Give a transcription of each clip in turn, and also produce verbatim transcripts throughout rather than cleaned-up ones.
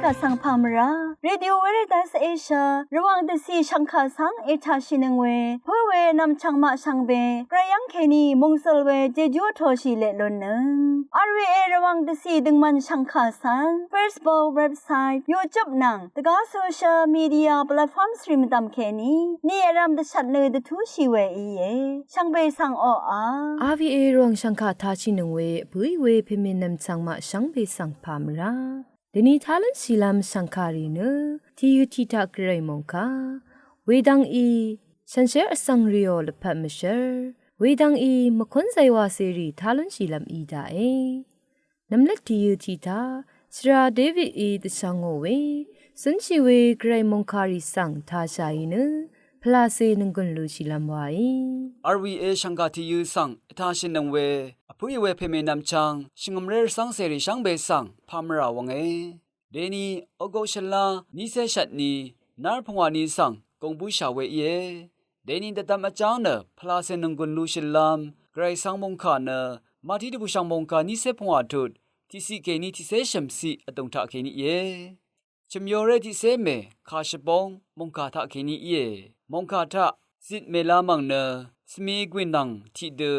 Vsvng pà mvrá Radio Veritas Asia Rvwàng dvcì shv̀ngkà svng ètàshìnøng we pǿ we nv̀mchv̀ng maq shvngbe gvray yv́ng kèní mòngsøl we jejú vtōshì leq lunnøng. R V A Rvwàng dvcì døngmvn shv̀ngkà svng Facebook, website, YouTube nvng dvgá social media platforms rì mvdv̀m kèní ni vrv̄m dvshvt nø dvtúshì we íe. Shvngbe svng oqà R V A Rvwàng shv̀ngkà tashìnøng we vpǿì we pèmè nv̀mchv̀ng maq shvngbe svng pà mvrá dèni tá lúnshìlv́m shv̀ngkàrì nø tìyø tiq taq gvray mòngkà wedvng í shànshér vsvng rìò lvpat mvshv́r wedvng í mvkún zaywacèrì tá lúnshìlv́m í daqe. Nv̀mlvt tìyø tiq taq shvra Davidí dvshvngò we cúnshì we gvray mòngkàrì svng tāshàì nø pvlàcè nònggùn lushìlv́m waí. R V A shv̀ngkà tìyø svng ètashìnøng we vpǿì we pèmè nv̀mchv̀ng shvngø̀mré rvcv́ngcèrì shvngbe svng pà mvrà wvnge. Dèni ogo shvlá nícé shvtni nár pungwàni svng gùng bǿshà we íe. Dèni dvdvm vjáng nø pvlàcè nònggùn lushìlv́m gvray svng mòngkà nø Mati dvbùshv̀ng mòngkà nícé pungwà tut tiqciq kèní tiqcé shø̀mciq vdùng taq kèní íe. Chø̀myoré tiqcé mè kà shvbóng mòngkà taq kèní íe. Mòngkà taq zit mèla mv̀ng nø svmi gwìn nvng tiqdø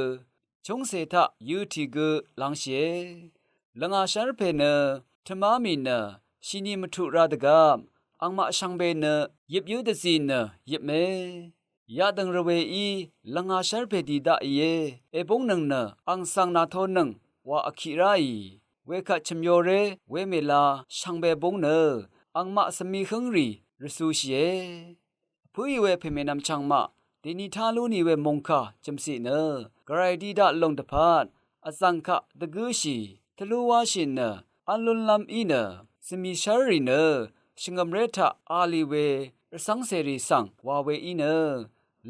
chóngcè taq yø tì gø lv̄ngshìe. Lvngà shv́rpè nø tø̀má mì nø shini mvtuq rá dvgvp angmaq shvngbe nø yøpyǿ dvzì nø yøpme. Yadø̀ng rvwèí lvngà shv́rpè dì daqìe. Èbúngnøng nø ang svng nàtonøng wa vkiq ráì. Wekvt chø̀myoré wemèla shvngbe búng nø angmaq svmi hǿngrì rvcūshìe. Vpǿì we pèmè nv̀mchv̀ng maq dèni tá lú nì we mòngkà jø̀mciq nø gvray dí daq lung dvpvt vzv̀ng kaq dvgǿshì tvlú wáshì nø v́l lúnlv́m í nø zvmìshv́rrì nø shvngø̀mré taq a lì we rvcv́ngcèrì svng wa we í nø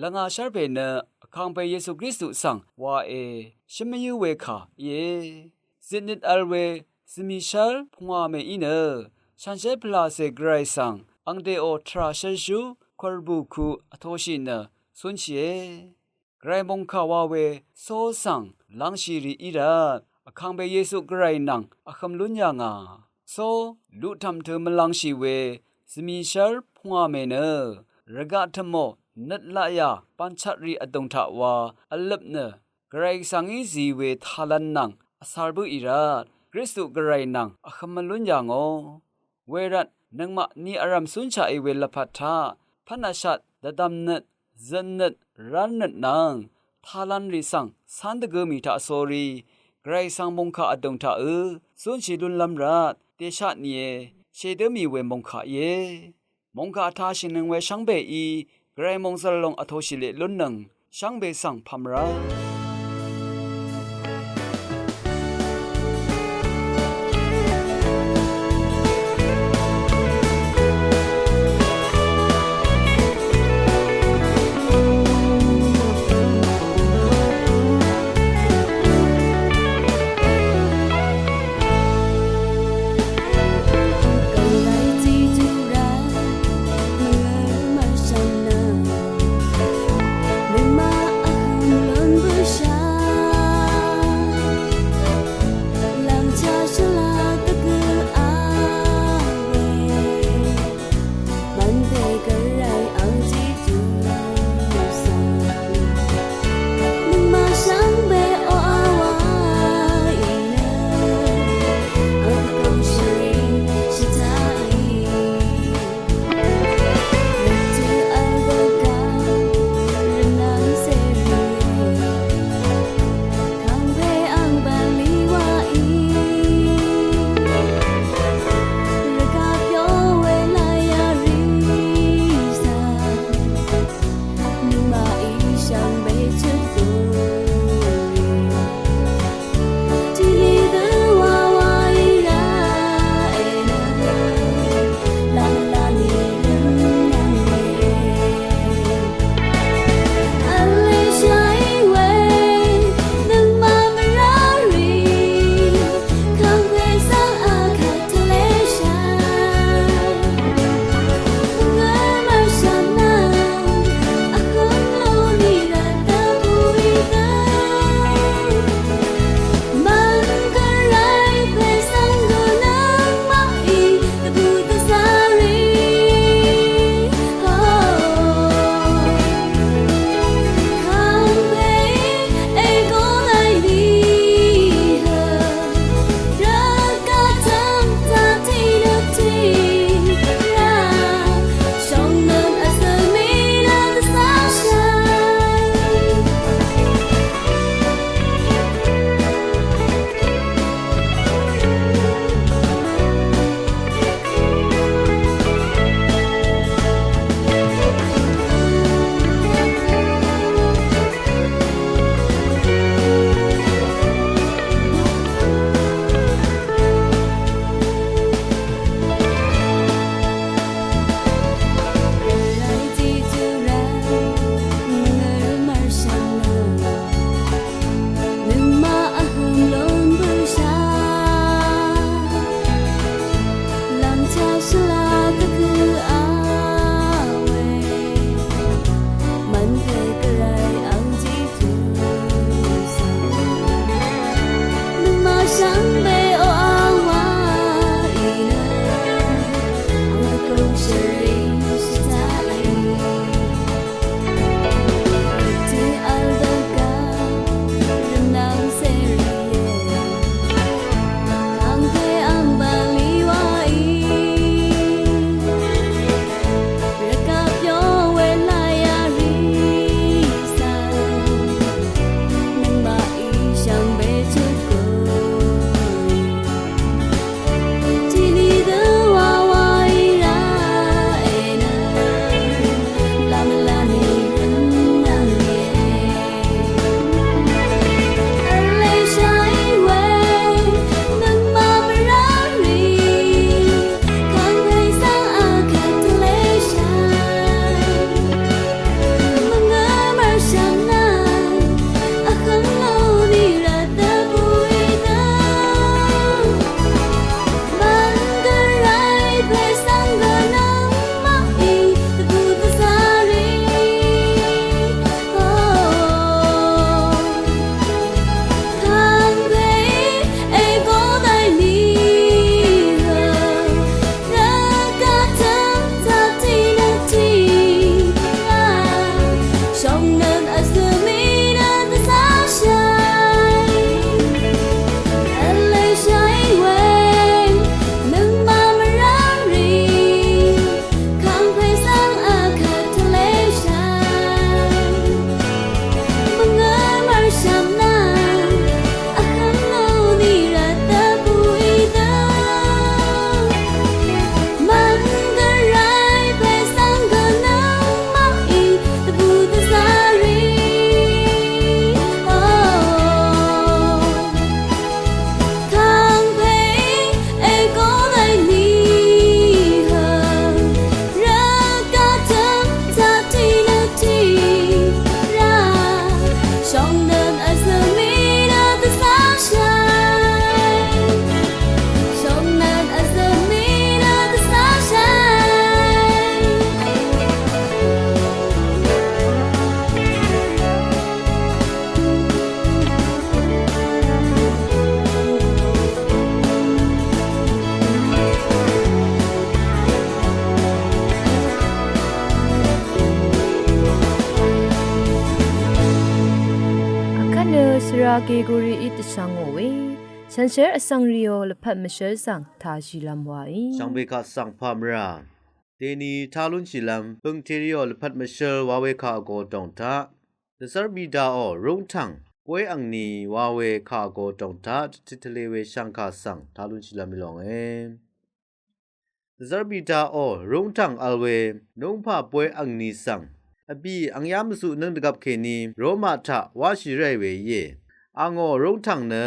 lvngà shv́rpè nø vkangpe Yesu Kristu svng wae shǿn mvyǿ we kà íe. Zitnøt vl we zvmìshv́r pungwà mèí nø shànshér pvlàcè gvray svng angdeqò tvrà shv́rshú kùrbù ku vtoshì nø cúnshìe. Gvray mòngkà wa we só svng lv̄ngshì rì í rvt vkangpe Yesu gvray nvng vhø̄m lún yà ngà. Só luqtv̀m tø mvlv̄ngshì we zvmìshv́r pungwà mè nø rvgaq tø̀mò nøt laqyà banchvtrì vdùng taq wa vløp nø gvray svng í zì we talv̄n nvng vcār bǿì rvt Kristu gvray nvng vhø̄m mvlún yà ngò. Wervt nøngmaq ni vrv̀m cúnshaqì we lvpat taq pv́n vshat dvdvmnøt zøtnøt rárnøt nvng talv̄nrì svng cán dvgø mì taqsórí gvray svng mòngkà vdùng taqø cúnshì lúnlv́m rvt dèshat nìe shèdǿ mì we mòngkà íe. Mòngkà vtashìnøng we shvngbeí gvray mòngzv̀r lòng vtoshì leq lúnnøng shvngbe svng pà mvrá. Vgeguri í dvshvngò we shànshér vsvng rìò lvpat mvshǿl svng tāshìlv́m waí shvngbe kaq svng pà mvrà dèni tā lúnshìlv́m bø̀ngtèrìò lvpat mvshǿl wa we kà vgō dòng taq dvzv́r bì daqò rúngtv̀ng bóy angni wa we kà vgō dòng taq dvtit tvle we shv̀ngkà svng tā lúnshìlv́m í lónge. Dvzv́r bì daqò rúngtv̀ng vl we núngpà bóy angni svng vbì angyá mvzuq nǿng dvgvp kèní Roma taq wáshì ráì we íe. Angò rúngtv̀ng nø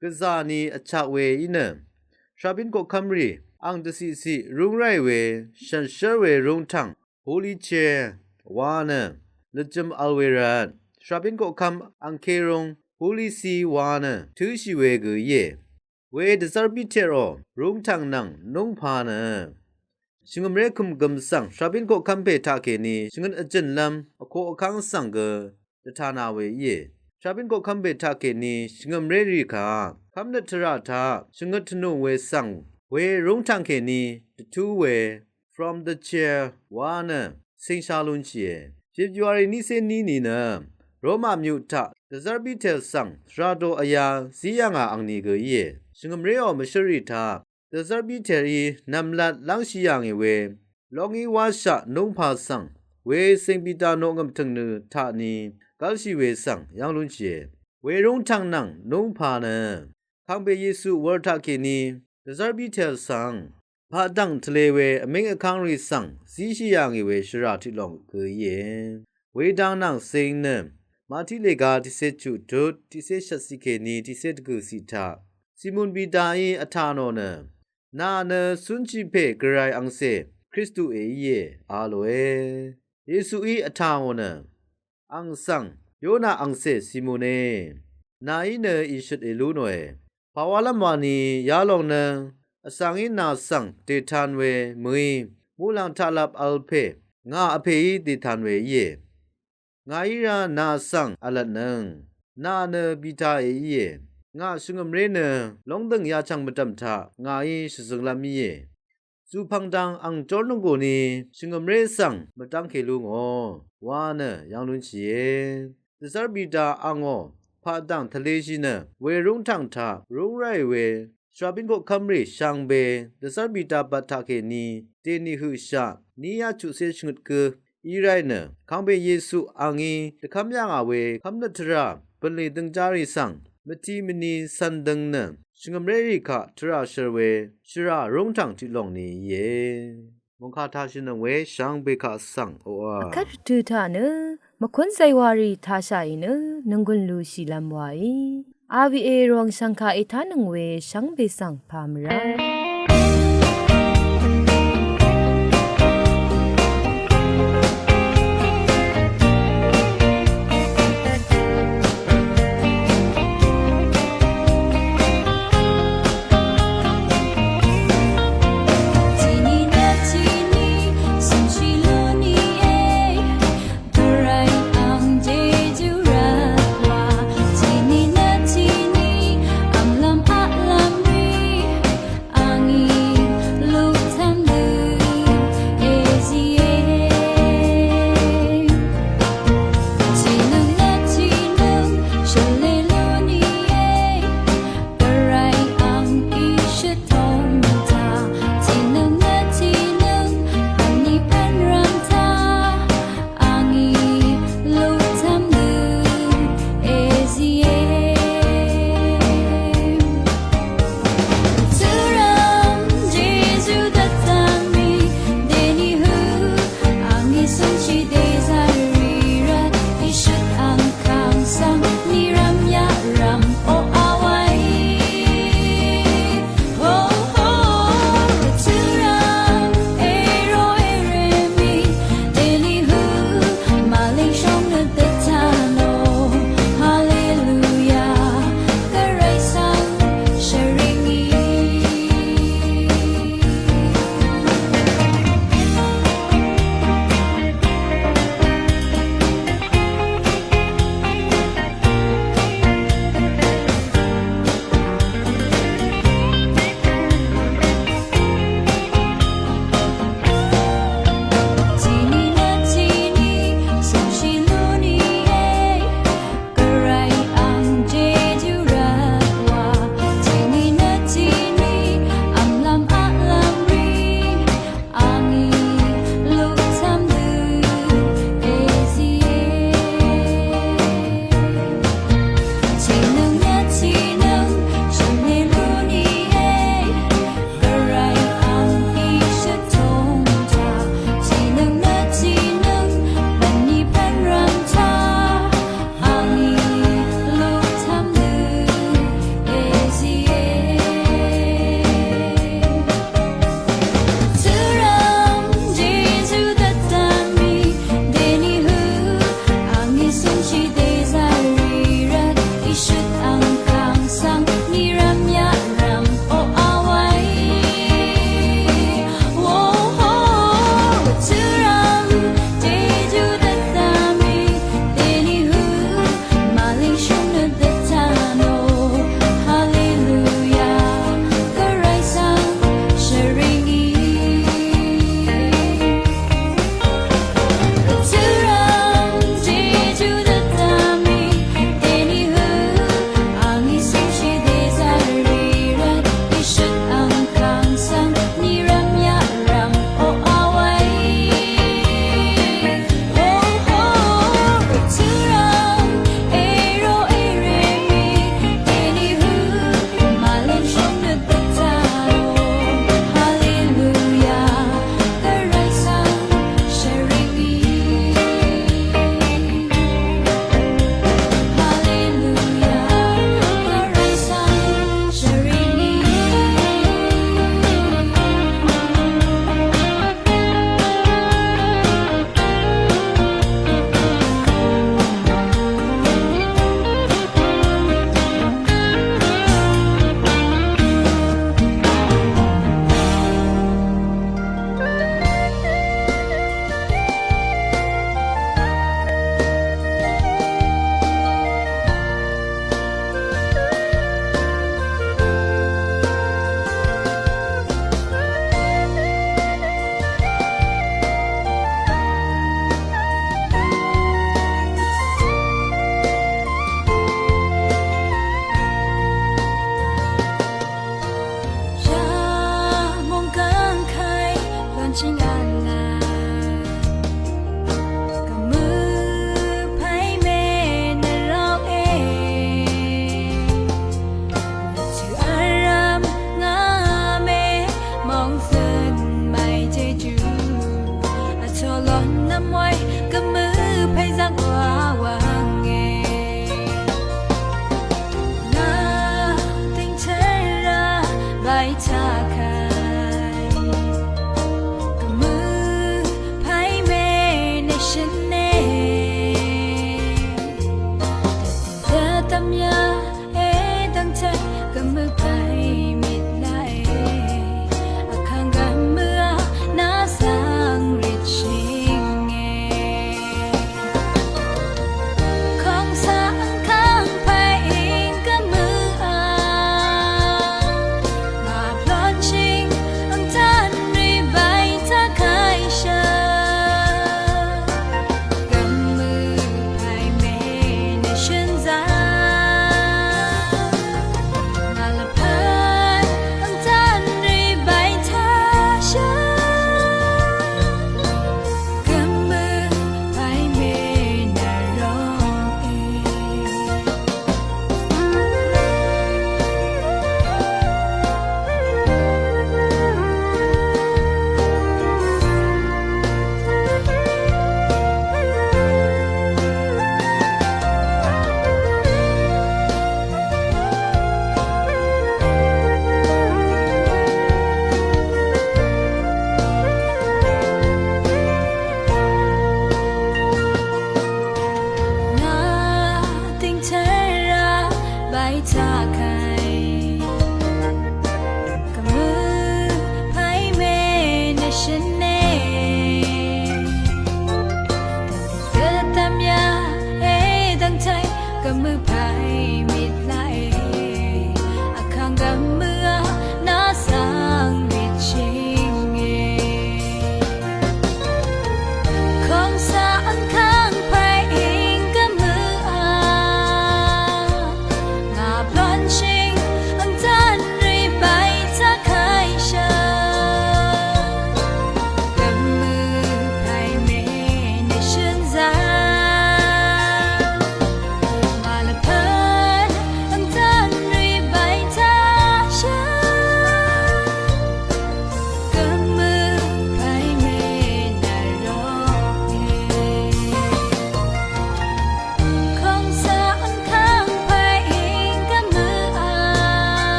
gvzà ni vchak we í nø shrabín koqkv́mrì ang dvciqciq rúng ráì we shànshér we rúngtv̀ng Holy Chair wa nø lvjø̄m vl we rvt shrabín koqkv́m angké rúng Holy See wa nø tǿshì we gø íe. We dvzv́r bíterò rúngtv̀ng nvng núngpà nø shvngø̀mré kø̀mgøm svng shrabín koqkv́m pè taqkèní shvngøt vjø̀nlv́m vkoq vkv́ng svng gø dvtana we íe. Shrabín koqkv́m pè taqkèní shvngø̀mré rì kà kv́mnøt tvrà taq shvngøt tvnùng we svng we rúngtv̀ng kèní dvtú we From the Chair wa nø cìngsha lúnshìe. February nícé ní nìnø Roma myuq taq dvzv́r bíter svng tvrà do vyá zí yà ngà angni gø íe. Shvngø̀mréò mvshǿrrì taq dvzv́r bíterí nv̀mlat lv́ngshì yà ngì we lóngí wáshaq núngpà svng we cìng Pita noqngø̀m tø̀ngnø taq ni gv́lshì we svng yv́ng lúnshìe. We rúngtv̀ng nvng núngpà nø kàngpè Yesu wur taqkèní dvzv́r bíter svng paqdv̀ng tvle we vmíng vkv́ngrì svng zíshì yà ngì we shvrà tiqlòng gø íe. Wedang nvng cìng nø Mati lèga tiqcé chuq tut tiqcé shvtciq kèní tiqcé dvgø̀ciq taq Simon Pitaí vtà nò nø nà nø cúnshì pè gvray angcè Kristuè íe a lòe. Yesuí vtà ngò nø ang svng Yona angcè Simone, nàí nø ìshøt èlú nòe. Pàwálv́m wani yalòng nø vsvngí nà svng dètan we mø̀í muqlàng taqlap vl pè ngà vpèí dètan we íe. Ngàí rá nà svng vlvtnøng nà nø Pitaè íe. Ngà shvngø̀mré nø lóngdø̀ng yachv̀ng mvdv̀m taq ngàí shvzønglv́m íe. Zùpv̀ng dang ang jórnònggù ni shvngø̀mré svng mvdv́ngke lú ngò wa nø yv́ng lúnshìe. Dvzv́r Pita angò paqdv̀ng tvleshì nø we rúngtv̀ng taq rúng ráì we shvrabín koqkv́mrì shvngbe dvzv́r Pita bvt taqkèní dènì høqshaq ní yá chuqcé shvngøt gǿ í ráì nø kàngpè Yesu angí dvkv́m yà ngà we kv́mnøt tvrà bø̀nlì døngjárì svng mvti mvni cv̀n døng nø shvngø̀mré rì kaq tvrà shør we shvrà rúngtv̀ng tiqlòng ni íe. Mòngkà tashìnøng we shvngbe kaq svng oqà vkvt rvtø̀ taq nø mvkún zaywàrì tashàì nø nònggùn lùshìlv́m waí a vìe ròng shv̀ngkà ètánøng we shvngbe svng pà mvrá